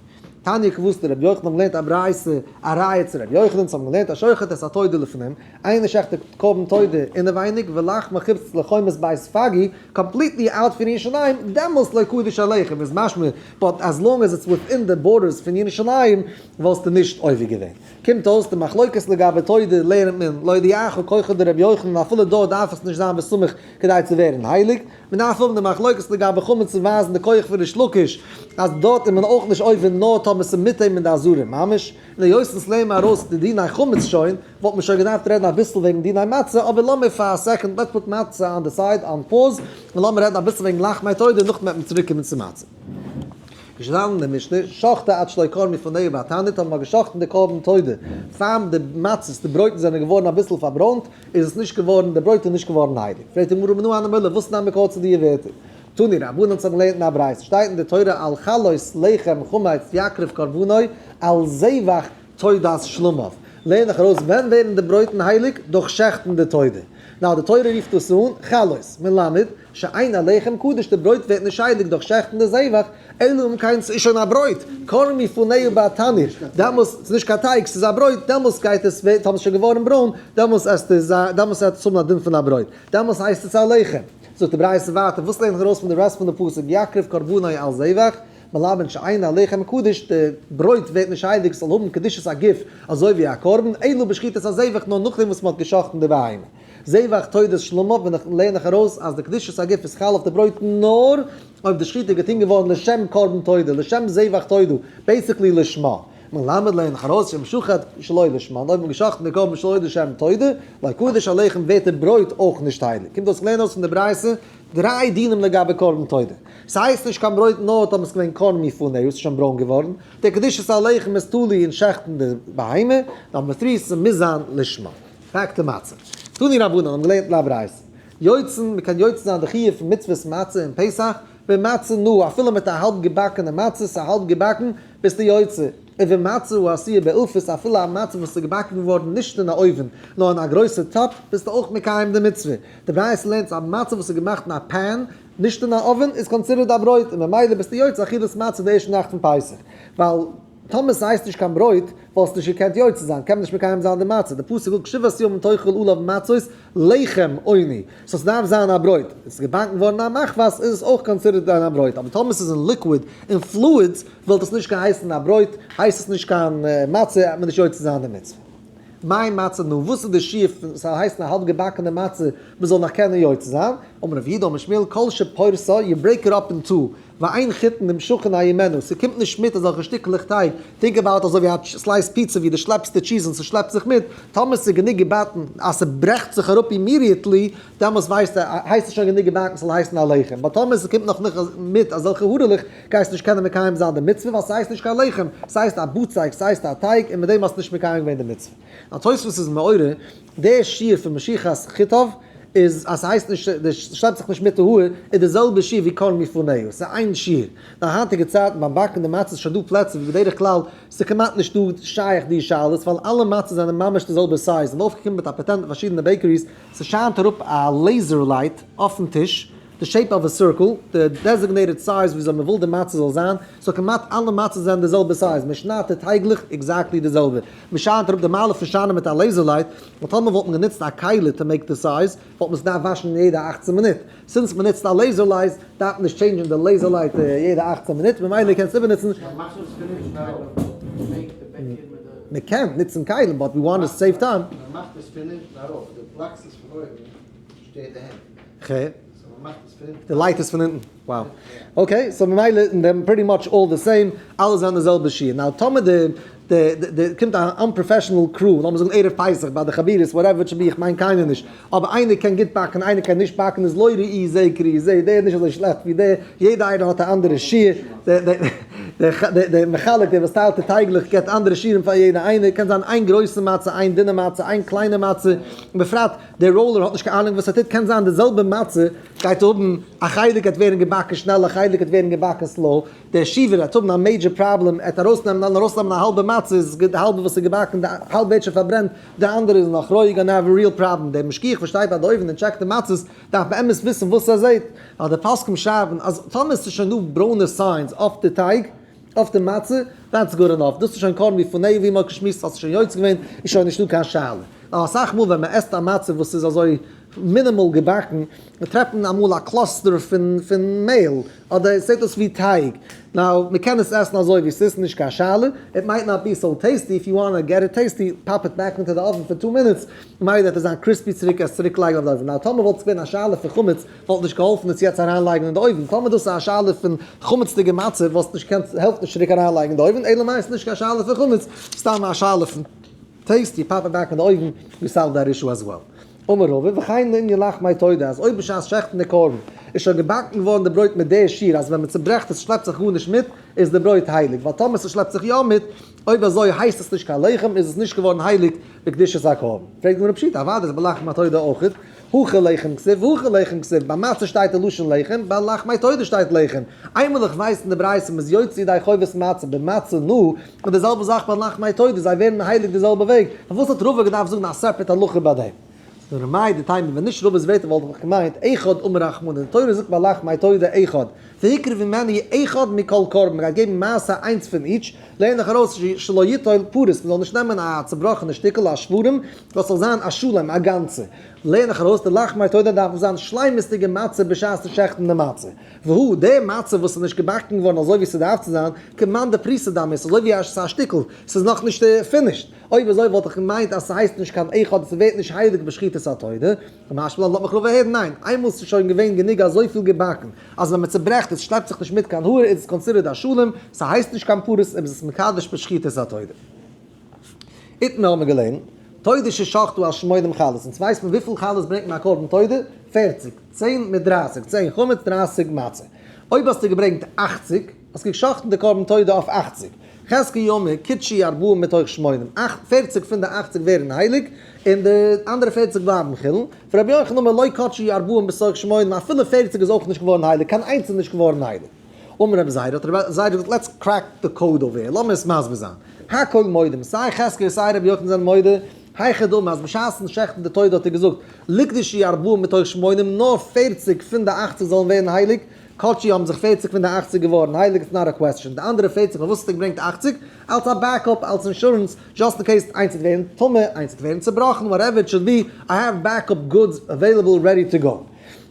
תניא כוותיה דרבי יוחנן האבן געלערנט א ברייתא א ראיה צו רבי יוחנן, זיי האבן געלערנט השוחט את התודה לפנים, איינער שעכט די קרבן תודה אינעווייניג ולחמה חוץ לחומת בית פגי, completely out פון ירושלים, דעמאלס לא קדוש הלחם איז משמע, but as long as it's within the borders פון ירושלים וואלסטו נישט עובר געווען. קומט אויס די מחלוקת לגבי תודה לערנט מען להודיעך כוחו דרבי יוחנן אפילו דארט דארף עס נישט זיין בסמוך כדי צו ווערן הייליג, מען דארף האבן די מחלוקת לגבי חמץ צו ווייזן די כח פון ריש לקיש אז דארט איז מען אויך נישט עובר נאר טאמער ס'איז מיט אים אין די עזרה ממש, און היות אונז לערנען מיר ארויס די דיני חמץ שוין, וואלט מען שוין געדארפט רעדן אביסל וועגן דיני מצה, אבער לאמיר פאר א second let's put מצה on the side on pause, און לאמיר רעדן אביסל וועגן לחמי תודה נאכדעם וועט מען צוריק קומען צו מצה. געשטאנען אין די משנה, שחטה עד שלא קרמו פניה בתנור, האבן מיר געשחט'ן די קרבן תודה, פאר די מצות, די ברויטן זענען געווארן אביסל פארברוינט, איז עס נישט געווארן, די ברויט איז נישט געווארן הייליג. פרעגט די גמרא מנא הני מילי, וואס איז דיין מקור צו די ווערטער? תנו רבנן האבן געלערנט אין א ברייתא, שטייט אין די תורה על חלות לחם חמץ יקריב קרבנו, על זבח תודת שלמיו. לערן איך ארויס ווען ווערן די ברויטן הייליג? דורך שעכטן די תודה. Now די תורה רופט דאס אן חלות, מלמד שאין הלחם קדוש די ברויט ווערט נישט הייליג דורך שעכטן די זבח, אלא אם כן ס'איז שוין א ברויט, קרמו פניה בתנור, דעמאלס, ס'איז נישט קיין טייג ס'איז א ברויט, דעמאלס גייט עס ווערט האבן עס שוין געווארן ברוין, דעמאלס עסט עס דעמאלס וועט עס האבן א דין פון א ברויט, דעמאלס הייסט עס א לחם. זאגט די ברייתא ווייטער, וואס לערנט זיך ארויס פון די rest פון די פסוק יקריב קרבנו על זבח, מלמד שאין הלחם קדוש, די ברויט ווערט נישט הייליג, ס'זאל האבן קדושת הגוף אזוי ווי א קרבן, אלא בשחיטת הזבח נאר נאכדעם וואס מ'האט גע'שחט'ן די בהמה. זבח תודת שלמיו ווען איך לערן איך ארויס אז די קדושת הגוף איז חל אויף די ברויט נאר אויב די שחיטה איז געטון געווארן לשם קרבן תודה, לשם זבח תודה, basically לשמה. מלמד לערן איך ארויס שאם שחט שלא לשמה, אויב מ'האט גע'שחט'ן די קרבן שלא לשם תודה, לא קדוש הלחם ווערט די ברויט אויך נישט הייליג. קומט אויס כ'לערן אויס פון די ברייתא דריי דינים לגבי קרבן תודה. ס'הייסט נישט קיין ברויט נאר טאמער ס'איז געווען קרמו פניה ס'איז שוין ברוין געווארן. די קדושת הלחם איז תלוי אין שעכטן די בהמה. Number three, ס'מוז זיין לשמה. Back to מצה. תנו רבנן האבן געלערנט אין א ברייתא. יוצאין, מ'קען יוצא זיין די חיוב פון מצוות מצה אין פסח, במצה נאה, אפילו מיט א האלב געבאקענע מצה, ס'איז האלב געבאקן, ביסטו יוצא. ובמצה העשויה באלפס, אפילו א מצה וואס איז געבאקן געווארן נישט אין א אויוון, נאר אין א גרויסע טאפ, ביסטו אויך מקיים די מצוה. די ברייתא לערנט אז א מצה וואס איז געמאכט אין א pan, נישט אין א אויוון, איז considered א ברויט, און ממילא ביסטו יוצא אכילת מצה די ערשטע נאכט פון פסח. ווייל טאמער ס'הייסט נישט קיין ברויט, וואלסטו נישט געקענט יוצא זיין, קען מען נישט מקיים זיין די מצה. די פסוק זאגט שבעת ימים תאכל עליו מצות לחם עוני, so ס'דארף זיין א ברויט. און ס'איז געבאקן געווארן אין א מחבת, איז עס אויך considered א ברויט. אבער טאמער ס'איז אין liquid, אין fluids, וואלט עס נישט געהייסן א ברויט, הייסט עס נישט קיין מצה, האט מען נישט יוצא זיין די מצוה. מאי מצה נאה, וואס איז די שיעור פון ס'זאל הייסן א האלב געבאקענע מצה מ'זאל נאך קענען יוצא זיין? אמר רב יהודה אמר שמואל כל שפורסה, you break it up in two, ואין חיטין נמשכין הימנו, ס'קומט נישט מיט אזעלכע שטיקלעך טייג, think about אזוי ווי א slice פיצא ווי דו שלעפסט די cheese און ס'שלעפט זיך מיט, טאמער ס'איז גענוג געבאקן אז ס'ברעכט זיך אראפ immediately, דעמאלס ווייסטו הייסט עס שוין גענוג געבאקן ס'זאל הייסן א לחם, but טאמער ס'קומט נאך מיט אזעלכע הארעלעך גייסט נישט קענען מקיים זיין די מצוה ווייל ס'הייסט נישט קיין לחם, ס'הייסט א בצק, ס'הייסט א טייג און מיט דעם האסטו נישט מקיים געווען די מצוה. א תוספות איז מעורר, דער שיעור פון משיכת חיטיו איז אז ס'הייסט נישט, די שלעפט זיך נישט מיט די האר, איז די זעלבע שיעור ווי קרן מפניו, ס'איז איין שיעור. די היינטיגע צייטן ביים באקן די מצות איז שוין דא פלעצער ווי בדרך כלל ס'איז כמעט נישט דא שייך די שאלות ווייל אלע מצות זענען ממש די זעלבע size און אויפגעקומען מיט א פאטענט אין פארשידענע bakeries, ס'שיינט אראפ א laser light אויפן טיש, די shape of a circle, די designated size וויאזוי מ'וויל די מצה זאל זיין, so כמעט אלע מצות זענען די זעלבע size, מ'שניידט די טייגלעך exactly די זעלבע, מ'שיינט אראפ די מעלה פון שיינען מיט א laser light, ווייל טאמער וואלט מען גענוצט א כלי to make די size, וואלט מען עס געדארפט וואשן יעדע 18 מינוט, since מ'נוצט א laser light דארף מען נישט change ן די laser light יעדע 18 מינוט, ממילא קענסטו איבערנוצן. מ'קען נוצן כלים but we want to save time. מ'מאכט עס פון אונטן ארויף, די פלאקס איז פון אויבן, שטערט די הענט. ח. די light איז פון אונטן. Wow. Okay, so ממילא דעם pretty much all the same, אלע זענען די זעלבע שיעור. Now טאמער די די די קומט א unprofessional crew, לאמיר זאגן ערב פסח ביי די חבירות, whatever it should be, איך מיין קיינער נישט, אבער איינער קען גוט באקן, איינער קען נישט באקן, איז לא ראי זה כראי זה, דער איז נישט אזוי שלעכט ווי דער, יעדער איינער האט א אנדערע שיעור, דער מחלק, דער וואס טיילט די טייגלעך געבט אנדערע שיעורים פאר יעדער איינער, קען זיין איין גרויסע מצה, איין דינע מצה, איין קליינע מצה, בפרט דער roller האט נישט קיין אהנונג וואס ער טוט, קען זיין די זעלבע מצה גייט האבן א חלק גייט ווערן געבאקן שנעל, א חלק גייט ווערן געבאקן slow, דער שיווער וועט האבן א major problem, ער וועט ארויסנעמען ארויסנעמען א האלבע מצה, איז די האלבע וואס איז געבאקן, די האלב ווערט שוין פארברענט, די אנדערע איז נאך רוי, gonna have a real problem, דער משגיח וואס שטייט ביי די אויוון און טשעקט די מצות, דארף באמת וויסן וואס ער זעט, ווייל די פוסקים שרייבן אז טאמער עס איז שוין דא ברוינע signs אויף די טייג, אויף די מצה, that's good enough, דאס איז שוין קרן מפניו ווי מען האט געשמועסט אז עס איז שוין יוצא געווען, איז שוין נישטא קיין שאלה. ווייל אסאך מאל ווען מען עסט א מצה וואס איז אזוי minimal געבאקן, מען טרעפט אמאל א cluster פון מעהל, אדער עס זעט אויס ווי טייג, now מען קען עס עסן אזוי ווי עס איז, נישט קיין שאלה, it might not be so tasty, if you wanna get it tasty, pop it back into the oven for 2 minutes, ממילא וועט עס זיין crispy צוריק, עס צוריק לייגן אויף די אויוון, now טאמער וואלט עס געווען א שאלה פון חמץ, וואלט נישט געהאלפן עס יעצט אריינלייגן אין די אויוון, טאמער דאס איז א שאלה פון חמצ'דיגע מצה, וואלסט נישט געקענט, העלפט נישט צוריק אריינלייגן אין די אויוון, אלא מאי עס איז נישט קיין שאלה פון חמץ, סתם א שאלה פון tasty, pop it back אין די אויוון, we solve that issue as well. אמר רבא, וכן לענין לחמי תודה, אז אויב בשעת שעכטן די קרבן איז שוין געבאקן געווארן די ברויט מיט די שיעור אז ווען מען צוברעכט עס שלעפט זיך גארנישט מיט, איז די ברויט הייליג, ווייל טאמער ס'שלעפט זיך יא מיט, אויב אזוי הייסט עס נישט קיין לחם, איז עס נישט געווארן הייליג בקדושת הקרבן. פרעגט די גמרא פשיטא, אוודאי איז בלחמי תודה אויך, הכא לחם כתיב והכא לחם כתיב, ביי מצה שטייט די לשון לחם, ביי לחמי תודה שטייט לחם. איינמאל איך ווייס אין די ברייתא מ'איז יוצא ידי חובת מצה במצה נא, און די זעלבע זאך ביי לחמי תודה, זיי ווערן הייליג די זעלבע וועג, פארוואס האט רבא געדארפט זאגן א separate הלכה ביי דעם? זאגט ר' מאיר די טעמע, ווען נישט רבא'ס ווערטער וואלט איך געמיינט, אחד אמר רחמנא, די תורה זאגט ביי לחמי תודה אחד, והקריב ממנו אחד מכל קרבן, מ'גייט געבן מעשר איינס פון each, לערן איך ארויס שלא יטול פרוס, מ'זאל נישט נעמען א צובראכענע שטיקל, א שברים, דאס זאל זיין א שלם, א גאנצע. לערן איך ארויס, די לחמי תודה דארפן זיין שלימות'דיגע מצה בשעת'ן שעכטן די מצה. והוא, די מצה וואס איז נישט געבאקן געווארן אזוי ווי ס'דארף צו זיין, כמאן דפרוסא דמי, ס'איז אזוי ווי א ס'איז א שטיקל, ס'איז נאכנישט finished. אויב אזוי וואלט איך געמיינט אז ס'הייסט נישט קיין אחד, ס'ווערט נישט הייליג בשחיטת התודה. קמשמע לן, לאט מיך רבא הערן, ניין, איינמאל ס'איז שוין געווען גענוג אזויפיל געבאקן, אז ווען מ'צוברעכט עס שלעפט זיך נישט מיט קיין האר, איז עס considered א שלם, ס'הייסט נישט קיין פרוס און מ'איז עס מקדש בשחיטת התודה. איתמר האבן מיר געלערנט, תודה ששחטו על שמונים חלות, אונז ווייסט מען וויפיל חלות ברענגט מען א קרבן תודה? 40, 10 מיט 30, 10 חמץ, 30 מצה. אויב האסטו געברענגט 80, האסט געשחטן די קרבן תודה אויף 80. חזקיה אומר, קדשו ארבעים מתוך שמונים, 40 פון די 80 ווערן הייליג, און די אנדערע 40 בלייבן חולין. ורבי יוחנן אומר, לא קדשו ארבעים בתוך שמונים, אפילו 40 איז אויך נישט געווארן הייליג, קיין איינס איז נישט געווארן הייליג. אמר רבי זירא, האט רבי זירא געזאגט, let's crack the code over here, לאמיר עס מסביר זיין. הכל מודים, סיי חזקיה סיי רבי יוחנן זענען מודה, היכי דמי, אז בשעת'ן שעכטן די תודה האט ער געזאגט, ליקדשו ארבעים מתוך שמונים, נאר 40 פון די 80 זאלן ווערן הייליג, קדשו האבן זיך 40 פון די 80 געווארן הייליג, it's not a question. די אנדערע 40, פארוואס האט ער געברענגט 80? אלס א backup, אלס insurance, just in case איינס וועט ווערן טמא, איינס וועט ווערן צובראכן, whatever it should be, I have backup goods available ready to go.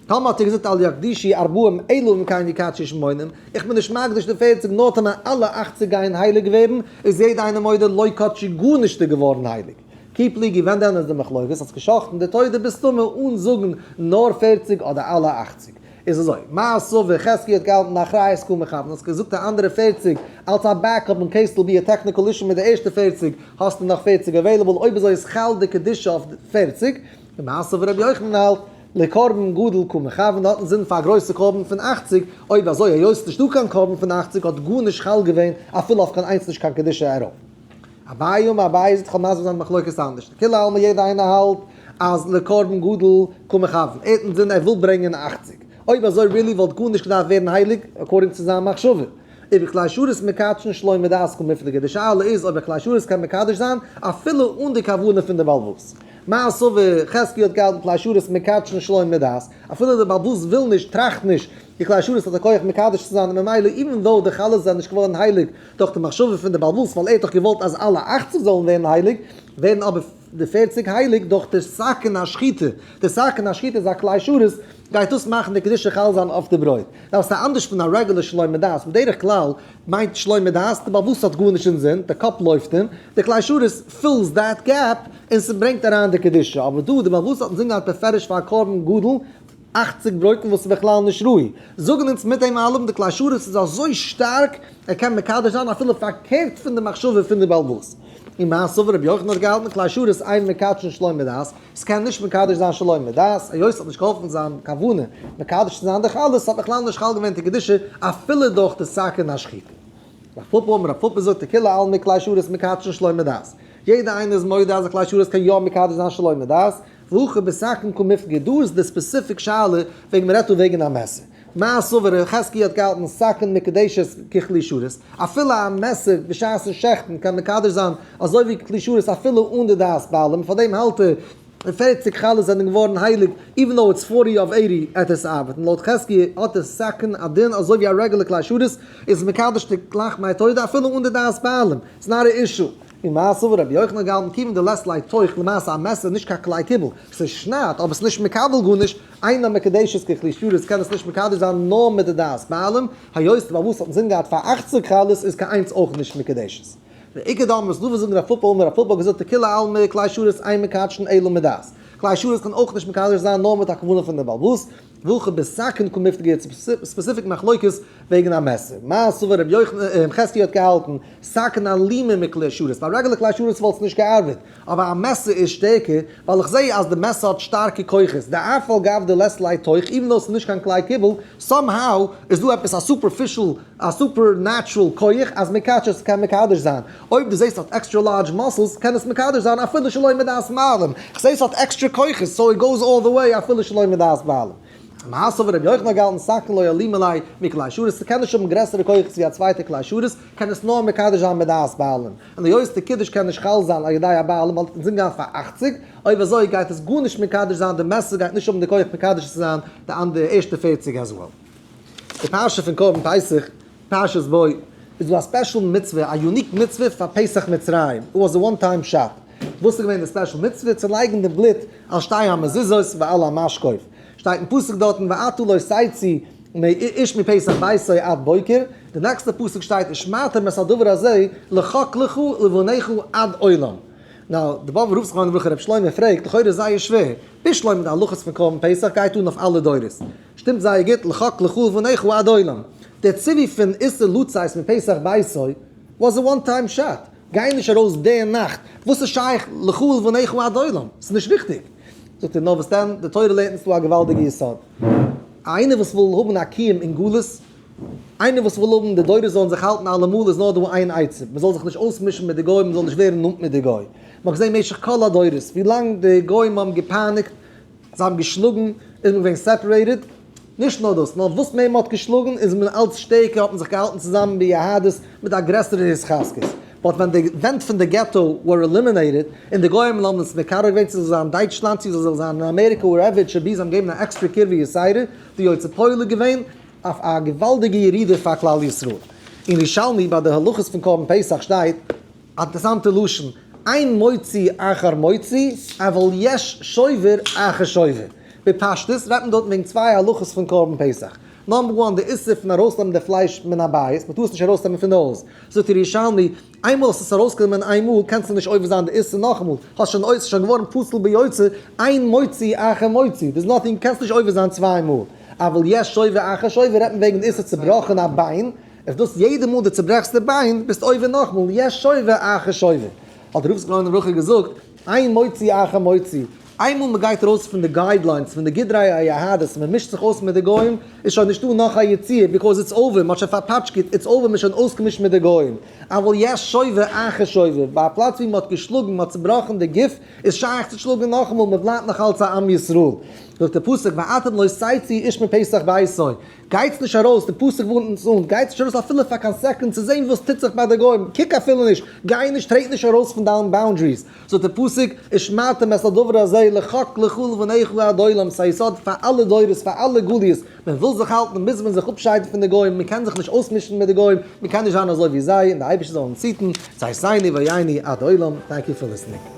טאמער האט ער געזאגט אל יקדישו ארבעים אלא אם כן יקדשו שמונים, איך בין נישט מקדיש די 40 נאר טאמער אלע 80 גייען הייליג ווערן, איז יעדע איינער מודה לא קדשו גארנישט איז געווארן הייליג. כי פליגי ווען דען איז די מחלוקת האסט געשאכטן די תודה בסתמא אן זאגן נאר 40 אדער אלע 80. איז אזוי, מר סבר חזקיה האט געהאלטן אחריות קא מכוון, האסט געזאגט די אנדערע 40 אלס א backup in case ס'זאל be a technical issue מיט די ערשטע 40 האסטו נאך 40 available, אויב אזוי איז חל די קדושה אויף 40, ומר סבר רבי יוחנן האלט לקרבן גדול קא מכוון האט אין זין פאר א גרויסע קרבן פון 80, אויב אזוי היות ס'נישט דא קיין קרבן פון 80 האט גארנישט חל געווען אפילו אויף קיין איינס נישט קיין קדושה ארויף. אביי אמר אביי זאגט כ'וועל מסביר זיין די מחלוקת אנדערש, דכולי עלמא יעדע איינער האלט אז לקרבן גדול קא מכוון, ער האט אינזין ער וויל ברענגען 80, אויב אזוי really וואלט גארנישט געדארפט ווערן הייליג according צו זיין מחשבה. ובכלי שרת מקדשין שלא מדעת קמיפלגי, די שאלה איז אויב א כלי שרת קען מקדש זיין אפילו אן די כוונה פון די בעל הבית. מר סבר חזקיה האט געהאלטן כלי שרת מקדשין שלא מדעת, אפילו די בעל הבית וויל נישט, טראכט נישט, די כלי שרת האט א כח מקדש צו זיין און ממילא even though די חלות זענען נישט געווארן הייליג דורך די מחשבה פון די בעל הבית ווייל ער האט דאך געוואלט אז אלע 80 זאלן ווערן הייליג, ווערן אבער די 40 הייליג דורך די סכין השחיטה, די סכין השחיטה איז א כלי שרת, גייט דאס מאכן די קדושה חל זיין אויף די ברויט. דאס איז אנדערש פון א regular שלא מדעת, בדרך כלל מיינט שלא מדעת, די בעל הבית האט גארנישט אין זין, די קאפ לויפט אים, די כלי שרת fills that gap און ס'ברענגט אריין די קדושה, אבער דא די בעל הבית האט אין זין געהאט בפירוש פאר א קרבן גדול 80 ברויטן וואס איז בכלל נישט ראוי. זאגן אונז מיט דעם אלעם, די כלי שרת איז אזוי שטארק, ער קען מקדש זיין אפילו פארקערט פון די מחשבה פון די בעל הבית. און מר סבר רבי יוחנן האט געהאלטן כלי שרת אין מקדשין שלא מדעת, עס קען נישט מקדש זיין שלא מדעת, היות עס האט נישט געהאלפן זיין כוונה מקדש צו זיין די חלות, האט בכלל נישט חל געווען די קדושה אפילו דורך די סכין השחיטה. רב פפא אמר, רב פפא זאגט דכולי עלמא כלי שרת מקדשין שלא מדעת. יעדער איינער איז מודה אז א כלי שרת קען יא מקדש זיין שלא מדעת, והכא בסכין קמיפלגי, דא איז די specific שאלה וועגן מ'רעדט דא וועגן א מעסער. מר סבר חזקיה האט געהאלטן סכין מקודשת ככלי שרת, אפילו א מעסער בשעת'ן שעכטן קען מקדש זיין אזוי ווי כלי שרת אפילו אן די דעת בעלים, פאר דעם האלט ער 40 חלות זענען געווארן הייליג even though it's 40 of 80 עט עס ארבעטן, לויט חזקיה האט די סכין א דין אזוי ווי א regular כלי שרת איז מקדש די לחמי תודה אפילו אן די דעת בעלים, it's not a issue. און מר סבר רבי יוחנן האט געהאלטן כיוון דלית ליה תוך למעשה א מעסער נישט קיין כלי קיבול, ס'שניידט אבער ס'נישט מקבל גארנישט, אינה מקודשת ככלי שרת קען עס נישט מקדש זיין נאר מיט די דעת בעלים, היות די בעל הבית האט אינזין געהאט פאר 80 חלות איז קיין איינס אויך נישט מקודשת. ואיכא דאמרי ס'דא וואס זאגן רב פפא אמר רב פפא האט געזאגט דכולי עלמא כלי שרת אין מקדשין אלא מדעת, כלי שרת קען אויך נישט מקדש זיין נאר מיט א כוונה פון די בעל הבית, והכא בסכין קמיפלגי specific מחלוקת וועגן א מעסער. מר סבר רבי יוחנן חזקיה האט געהאלטן סכין אלימא מכלי שרת, ביי regular כלי שרת וואלט עס נישט געארבעט, אבער א מעסער איז שטערקער, ווייל איך זעה אז די מעסער האט שטארקע כוחות, דאף על גב דלית ליה תוך, even though ס'איז נישט קיין כלי קיבול, somehow איז דא עפעס א superficial, א supernatural כח אז מקדש עס קען מקדש זיין. אויב דו זעסט האט extra large muscles, קען עס מקדש זיין אפילו שלא מדעת בעלים. איך זעה ס'האט עקסטרע כוחות, so it goes all the way אפילו שלא מדעת בעלים. מר סבר רבי יוחנן געהאלטן סכין לא אלימא ליה מכלי שרת, ס'קען נישט האבן גרעסערע כוחות ווי א צווייטע כלי שרת, קען עס נאר מקדש זיין מדעת בעלים. און היות די קידוש קען נישט חל זיין על ידי הבעלים ווייל אונז זינגען פאר 80, אויב אזוי גייט עס גארנישט מקדש זיין, די מעסער גייט נישט האבן די כח מקדש צו זיין די אנדערע ערשטע 40 as well. די פרשה פון קרבן פסח, פרשת בא, איז דא א special מצוה, א unique מצוה פאר פסח מצרים, it was a one time shot. וואס איז געווען די special מצוה? צו לייגן די בלוט על שתי המזוזות ועל המשקוף. שטייט אין פסוק דארטן ואתה לא תצא איש מפתח ביתו עד בוקר, די נעקסטע פסוק שטייט ושמרתם את הדבר הזה לחק לך ולבניך עד עולם. Now, די באבובער רב זכרונו לברכה רבי שלמה פרעגט, לכאורה זייער שווער, בשלמא די הלכות פון קרבן פסח גייט אן אויף אלע דורות. שטימט זייער גוט, לחק לך ולבניך עד עולם. דער ציווי פון איסור לצאת מפתח ביתו was a one time shot. גיי נישט ארויס די נאכט. וואס איז שייך לך ולבניך עד עולם? ס'איז נישט ריכטיג. זאגט ער, נאר וואס דען? די תורה לערנט אונז דא א געוואלדיגע יסוד. איינער וואס וויל האבן א קיום אין גלות, איינער וואס וויל האבן די דורות זאלן זיך האלטן אלעמאל, איז נאר דא איין עצה, מען זאל זיך נישט אויסמישן מיט די גוים, מען זאל נישט ווערן נאנט מיט די גוי. מען האט געזען משך כל הדורות, ווי לאנג די גוים האבן געפייניגט, זיי האבן געשלאגן, איז מען געווען separated. נישט נאר דאס, נאר וואס מער מען האט געשלאגן, איז מען אלץ שטערקער, האט מען זיך געהאלטן צוזאמען ביהדות מיט א גרעסערע התחזקות. But ווען די ווענט פון די געטא were eliminated, און די גוים האבן עס מקרב געווען צו זאל זיין דייטשלאנד, צו זאל זיין אין אמעריקע, wherever it should be, זיי האבן געגעבן א עקסטרע קירבה יתירה, די יוצא פועל איז געווען אויף א געוואלדיגע ירידה פאר כלל ישראל. אין ירושלמי ביי די הלכות פון קרבן פסח שטייט א אינטערעסאנטע לשון, אין מוציא אחר מוציא, אבל יש שובר אחר שובר. בפשטות רעדט מען דארט וועגן צוויי הלכות פון קרבן פסח. Number one, די איסור פון ארויסנעמען די פלייש מן הבית, מען טאר עס נישט ארויסנעמען פון די הויז. זאגט דער ירושלמי, איינמאל האסט עס ארויסגענומען איינמאל, קענסטו נישט עובר זיין די איסור נאכאמאל, האסט שוין אויס, שוין געווארן פסול ביוצא, אין מוציא אחר מוציא, there's nothing, קענסט נישט עובר זיין צוויי מאל. אבל יש שובר אחר שובר, רעדט מען וועגן די איסור צובראכן א ביין, אויב דאס יעדע מאל דו צוברעכסט די ביין, ביסטו עובר נאכאמאל, יש שובר אחר שובר. האט דער רב זכרונו לברכה געזאגט, אין מוציא אחר מוציא. איינמאל מען גייט ארויס פון די guidelines, פון די גדרי היהדות, מען מישט זיך אויס מיט די גוים, איז שוין נישטא נאך א יציאה, because it's over, מען האט שוין פארפאטשקעט, it's over, מען איז שוין אויסגעמישט מיט די גוים. אבל יש שובה אחר שובה, ביי א פלאץ ווי מען האט געשלאגן, מען האט צובראכן די גוף, איז שייך צו שלאגן נאכאמאל, מען בלייבט נאך אלץ א עם ישראל. זאגט דער פסוק, ואתם לא תצאו איש מפתח ביתו, גייטס נישט ארויס, די פסוק ווארנט אונז אן, גייטס נישט ארויס אפילו פאר קיין סעקונד צו זען וואס טוט זיך ביי די גוים, קוק אפילו נישט, גיי נישט, טרעט נישט ארויס פון דיין boundaries. זאגט דער פסוק, ושמרתם את הדבר הזה לחק לך ולבניך עד עולם, ס'איז א יסוד פאר אלע דורות, פאר אלע גליות, מען וויל זיך האלטן מוז מען זיך אפשיידן פון די גוים, מען קען זיך נישט אויסמישן מיט די גוים, מען קען נישט זיין אזוי ווי זיי, און דער אייבערשטער זאל אונז היטן, צאתנו ובואנו עד עולם, thank you for listening.